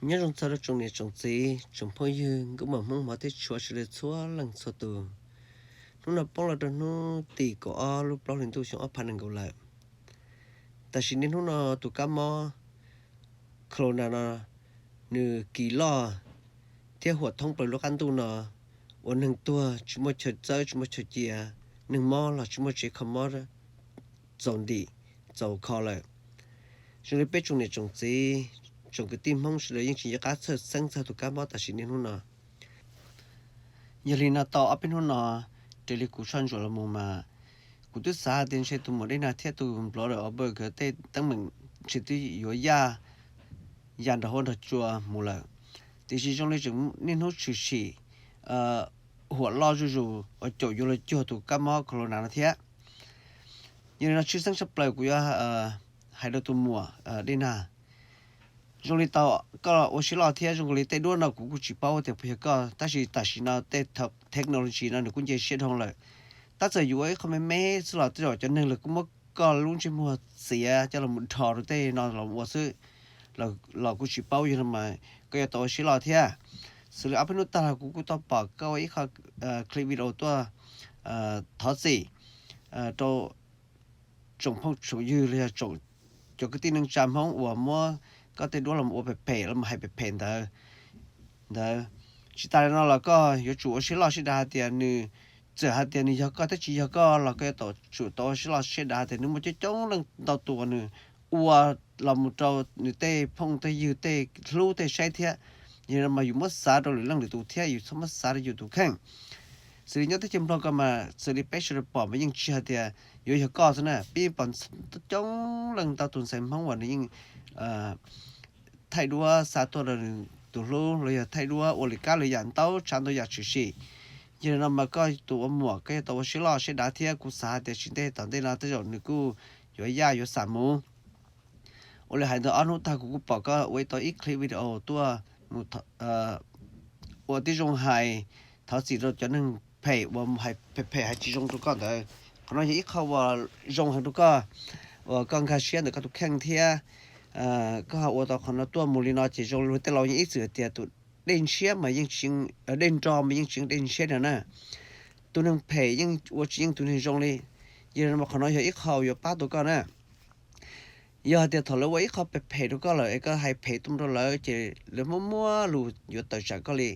Nyob zoo txog rau tsoom niam tsoom txiv, tsoom phooj ywg nkauj muam Hmoob hmov thiab tshua sawv daws txhua leej txhua tus. Hnub no poob los rau hnub tim kaum ob lub plaub hlis ntuj xyoo ob phav nees nkaum lawm. Tam sim niaj hnub no tus kab mob corona no nws kis loj thiab huam thoob plaws lub qab ntuj no, ua neeg tuag tsis muaj chaw txawb tsis muaj chaw cia, neeg mob los tsis muaj tsev kho mob txaus ntim txaus kho lawm. Zoo li peb tsoom niam tsoom txiv, tsoom kwv tij Hmoob sawv daws yeej tsis nco qab txhawj xeeb txog tus kab mob tam sim niaj hnub no. Yog li no tau ob peb hnub no, raws li kuv soj ntsuam los mus mas kuv twb xav hais tias ntshe tus muam Dej Nag thiab tus npluav Albert nkawd tej teeb meem ntshe twb yuav yaj ya nrog huab nrog cua mus lawm. Tiam sis zoo li tseem niaj hnub tshwm sim huam loj zuj zus uas caum yuav los cuag tus kab mob corona no thiab. Yog li no tshwj xeeb tshaj plaws kuv yuav hais rau tus muam Dej Nag. Zoo li tau koj ua siab loj thiab zoo li tej duab no kuv kuj tsis paub tias puas yog koj, tab sis tam sim no tej technology no nws kuj nce siab dhau lawm. Tab txawm yus ua ib qho me me xwb los tej zaum cov neeg lawv kuj muab koj lub ntsej muag txiav coj los dhos rau tej no los ua xwb los kuj tsis paub. Yog no mas koj yuav tau ua siab loj thiab. Xws li ob peb hnub tag los kuv kuj tau pom koj ua ib qho clip video tuaj thov txim rau tsoom phooj tsoom ywg los yog tsoom cov kwv tij neej tsa Hmoob uas muab koj tej duab los ua phem phem los hais phem phem ntawd ntawd. Tsis tas li no los koj yuav tsum ua siab loj siab dav hais tias nws, txawm hais tias nws yog koj thiab tsis yog koj los koj yuav tau tsum tau ua siab loj siab dav hais tias nws muaj coob coob leej ntau tus uas nws ua los mus rau nws tej phooj tej ywg tej hlub tej saib thiab. Yog no mas yus muab xav rau lwm leej lwm tus thiab yus txhob muab xav rau yus tus kheej. Xws li nyob teb chaws Nplog ko mas xws li peb sawv daws pom mas yeej tsis hais tias yuav yog koj xwb na, peb yeej pom coob leej ntau tus ntxhais Hmoob uas nws yeej thaij duab xa tuaj rau nws tus hlub los yog thaij duab ua li kab li yam ntau tsav ntau yam tshwm sim. Yog li no mas koj tus ua muam koj yuav tau ua siab loj siab dav thiab kuv xav hais tias tsis ntev tom ntej no tej zaum nws kuj yuav yaj yuav xam mus. Ua li hais ntawd ob hnub tag kuv kuj pom koj ua tau ib clip video tuaj mus ua tib zoo hais thov txim rau cov neeg phem uas mus hais phem phem hais tsis zoo rau koj ntawd. Qhov no yog ib qho uas zoo heev rau koj uas koj nkag siab ntawm koj tus kheej thiab koj ho ua tau qhov no tuaj mus li no ces zoo li tej laus yeej ib txwm hais tias tus dej ntshiab mas yeej tsis, dej nro mas yeej tsis yeej dej ntshiab no na. Tus neeg phem yeej ua tsis yeej tus neeg zoo li. Yog li no mas qhov no yog ib qho yuav pab tau koj na. Yog hais tias thaum lawv ua ib qho phem phem rau koj lawm es koj hais phem tuaj rau lawv ces lawv muab muab lus yuav tawm tsam koj li.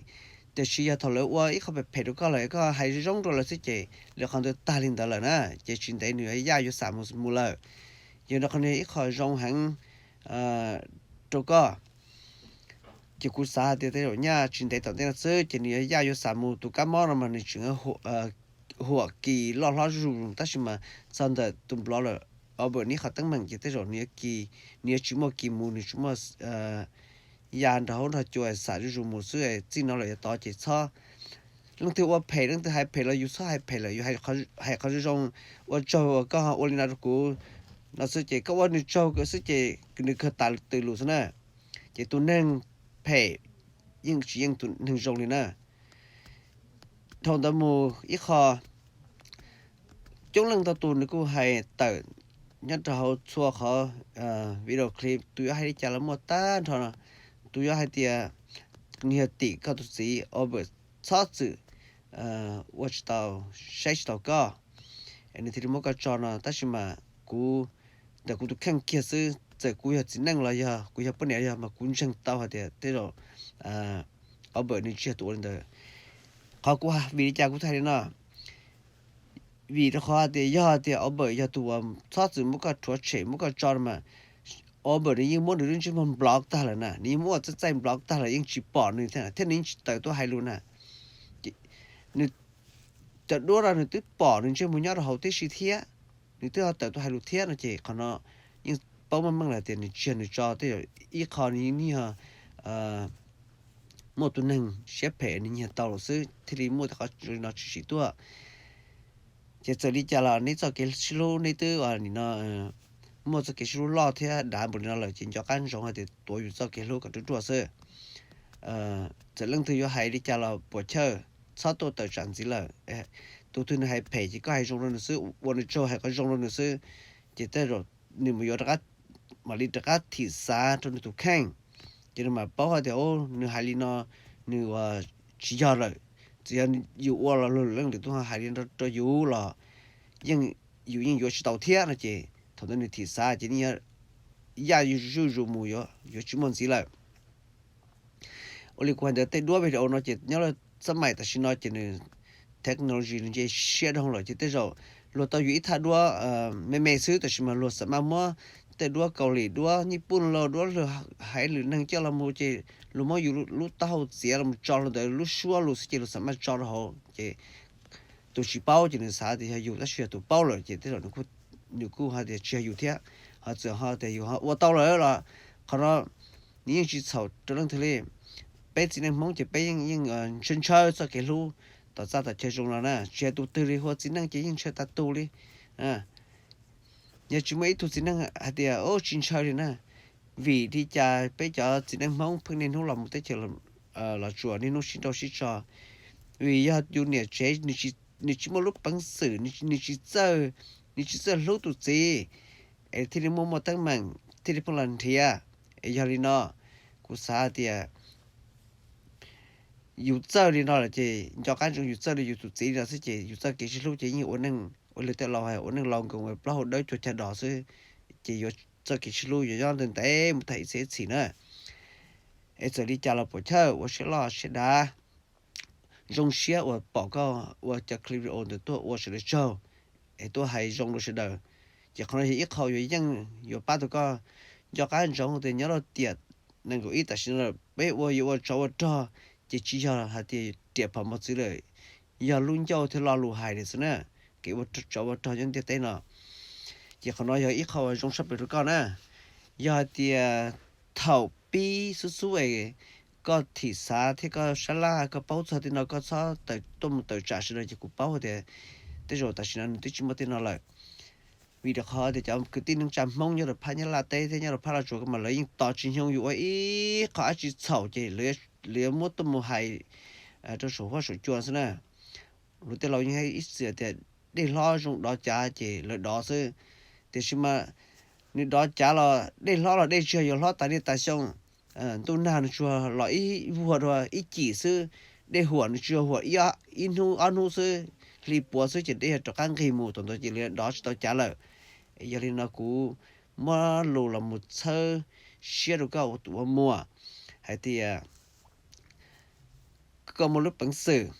Tiam sis yog thaum lawv ua ib qho phem phem rau koj lawm es koj hais zoo zoo rau lawv xwb ces lawv qhov ntawd tag li ntawd lawm na, ces tsis ntev nws yaj yuav xam mus mus lawm. Yog no qhov no ib qho zoo heev rau koj. Ces kuv xav hais tias tej zaum nyaj tsis ntev tom ntej no xwb ces nws yuav yaj yuav xam mus. Tus kab mob no mas nws tseem huam kis loj hlob zuj zus tab sis mas txog ntawm tus nplov lawm Albert nws qhov teeb meem ces tej zaum nws yuav kis, nws yuav tsis muaj kis mus, nws tsis muaj ya nrog haub nrog cua xam zuj zus mus xwb. Txij no lawm yav tod ces txhob, leej twg ua phem leej twg hais phem los yus txhob hais phem lawm, yus hais qhov zoo zoo. Ua tsaug uas koj ua li no rau kuv no xwb ces koj ua nws tsaug xwb ces nws kawg tas twm lus xwb na. Ces tus neeg phem yeej tsis yeej tus neeg zoo li na. Dhau ntawd mus ib qho, coob leej ntau tus nws kuj hais tawm nyob rau hauv txhua qhov video clip, tus yuav hais li cas los muaj tag nrho no. Tus yuav hais tias nws yog tim koj tus txiv Albert txhob txwm ua tsis tau, saib tsis taus koj, nws thiaj li muab koj tso no. Tab sis mas kuv, ntawm kuv tus kheej kiag xwb, txawm kuv yog txiv neej los yog kuv yog poj niam yog mas kuv ntseeg tau hais tias tej zaum Albert nws tsis yog tus ua li ntawd. Qhov kuv, vim li cas kuv thiaj hais li no? Vim rau qhov tias yog tias Albert yog tus uas txhob txwm muab koj rhuav tshem muab koj tso no mas Albert nws yeej muab nws lub ntsej muag block tag lawm na, nws yeej muab ua txaij txaij block tag lawm, yeej tsis pom nws thiab, thiab nws yeej tsis tawm tuaj hais lus na. Nws, cov duab no nws twb pom nws ntsej muag nyob rau hauv tib si thiab, nws twb ho tawm tuaj hais lus thiab no ces qhov no yeej paub meej meej lawm tias nws tsis yog nws tso, tej zaum ib qho nws yeej yog muaj tus neeg siab phem nws nyiag tau lawm xwb thiaj li muaj tej qhov no tshwm sim tuaj. Ces txawm li cas los neb txoj kev sib hlub neb twb nim no muaj txoj kev sib hlub loj thiab dav npaum li no lawm ces nco qab ntsoov hais tias tuav yus txoj kev hlub kom ruaj ruaj xwb. Txawm leej twg yuav hais li cas los puas chawj, txhob tuaj tawm tsam ntxiv lawm. Tus twg nws hais phem ces koj hais zoo rau nws xwb, ua nws tsaug hais qhov zoo rau nws xwb, ces tej zaum nws mus yuav rov qab, mam li rov qab thim xav rau nws tus kheej. Ces nws mam paub hais tias, o, nws hais li no nws ua tsis yog lawm. Txawm yog yus ua los luag lwm leej lwm tus ho hais li no rau yus los yeej, yus yeej yuav tsis tau thiab no ces thaum ntawd nws thim xav ces nws yaj zuj zus mus yuav tsis muaj ntxiv lawm. Ua li kuv hais ntawd tej duab video no ces nyob lub xab maim tam sim no ces nws technology nws nce siab dhau lawm ces tej zaum luag tau yuav ib thaj duab me me xwb tab sis mas luag xam maj muab tej duab Kaus Lim, duab Nyij Pooj los duab luag haiv lwm neeg coj los mus ces luag muab yus lub taub hau txiav los tso rau ntawd lub suab lus xwb ces luag xam maj tso rau hauv ces tus tsis paub ces nws xav tias yog yus tab sis yog tus paub lawm ces tej zaum nws kuj hais tias tsis yog yus thiab, ho txawm ho tias yus ho ua tau lawm los qhov no nws yeej tsis txhaum rau leej twg li. Peb txiv neej Hmoob ces peb yeej yeej ntshaw ntshaw txoj kev hlub tom txaj tom chaw zoo no na, tsis hais tus twg li, hu ua txiv neej ces yeej ntshaw tas tu li. Yog tsis muaj ib tug txiv neej hais tias tsis ntshaw li na, vim li cas peb cov txiv neej Hmoob pheej niaj hnub los mus teb chaws Los Tsuas niaj hnub sib nrauj sib tso? Vim yog yus niam tsev nws tsis muaj lub peev xwm, nws tsis txawj, nws tsis txawj hlub tus txiv es thiaj li muaj muaj teeb meem thiaj li pheej los nrhiav. Es yog li no kuv xav hais tias yus txawj li no lawm ces nco qab ntsoov yus txawj li yus tus txiv li no xwb ces yus txoj kev sib hlub ces yeej ua neej ua li tej laus hais ua neej laus nkoos plaub hau dawb cuag cag dos xwb, ces yuav txoj kev sib hlub yuav nyob ntev ntev mus tag ib txhiab ib txhis na. Es txawm li cas los puas chawj ua siab loj siab dav, zoo siab uas pom koj ua cov clip video ntawd tuaj ua sawv daws tsaug es tuaj hais zoo rau sawv daws. Ces qhov no yog ib qho yuav yeej yuav pab tau koj. Nco qab ntsoov tias nyob rau tiam nees nkaum ib tam sim no peb ua yuav ua tsov ua rog ces tsis yog hais tias riam phom mos txwv lawm, yog lub ncauj thiab lo lus hais li xwb na, kev ua tsov ua rog nyob ntiaj teb no. Ces qhov no yog ib qho uas zoo tshaj plaws rau koj na. Yog hais tias thaum pib xub xub es koj thim xav thiab koj sab laj koj paub txog tej no koj txhob tuaj mus tawm tsam sawv daws ces kuv paub tias tej zaum tam sim no nws twb tsis muaj tej no lawm. Vim rau qhov tias cov kwv tij neej tsa Hmoob nyob rau phab Nyab Laj teb thiab nyob rau phab Los Tsuas ko mas lawv yeej tos tsis nyoog yus ua ib qho dab tsi txhaum ces lawv yuav muab tuaj mus hais rau saum huab saum cua xwb na. Luag tej laus yeej hais ib txwm tias dej hlob zoo dov cav ces lawv dov xwb. Tiam sis mas nws dov cav los dej hlob los dej tsis yog yuav hlob tas niaj tas xyoo. Ntuj nag nws tsuas los ib vuag dua ib cim xwb, dej huam nws tsuas huam ib hnub ob hnub xwb, hli puav xwb ces dej yog rov qab nqig mus, thaum ntawd ces lawv dov tsis tau cav lawm. Yog li no kuv muab lus los mus txhawb siab rau koj tus ua muam hais tias koj muaj lub peev xwm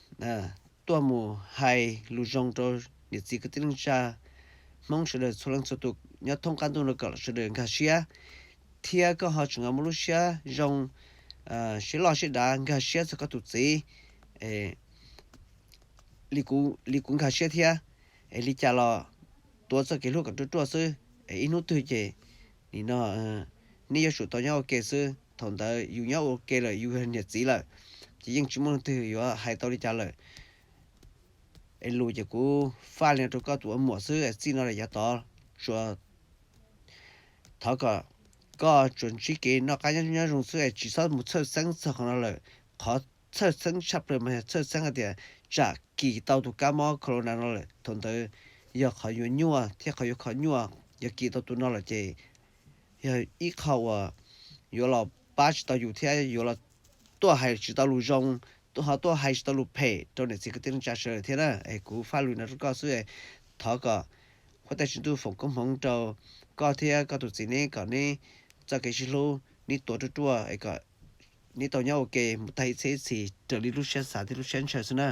tuaj mus hais lus zoo rau niam txiv kwv tij neej tsa Hmoob sawv daws txhua leej txhua tus nyob thoob qab ntuj no kom sawv daws nkag siab, thiab koj ho tseem muaj lub siab zoo, siab loj siab dav nkag siab txog koj tus txiv li kuv nkag siab thiab. Es li cas los tuav txoj kev hlub kom ruaj ruaj xwb, es ib hnub twg ces nim no neb yuav tsum tau nyob ua ke xwb. Thaum ntawd yus nyob ua ke lawm yus yog niam txiv lawm, ces yeej tsis muaj leej twg yuav hais tau li cas lawm. Es lus ces kuv faj li no rau koj tus ua muam xwb, txij no lawm yav tod tsuas thov kom koj tsuas ntsib kev noj qab nyob zoo xwb es tsis txhob mus txhawj xeeb txog qhov no lawm. Qhov txhawj xeeb tshaj plaws mas yog txhawj xeeb hais tias tsam kis tau tus kab mob corona no lawm, thaum ntawd yog qhov yuav nyuaj thiab qhov yuav kho nyuaj. Yog kis tau tus no lawm ces yog ib qho uas yuav los pab tsis tau yus thiab yuav los tuaj hais tsis tau lus zoo, ho tuaj hais tsis tau lus phem rau niam txiv kwv tij neej tsa sawv daws thiab na. Es kuv faj lus no rau koj xwb, thov kom Huab Tais Tswv Ntuj foom koob hmoov rau koj thiab koj tus txiv neb kom neb txoj kev sib hlub neb tuav ruaj ruaj es kom neb tau nyob ua ke mus tag ib txhiab ib txhis raws li lub siab xav thiab lub siab ntshaw xwb na.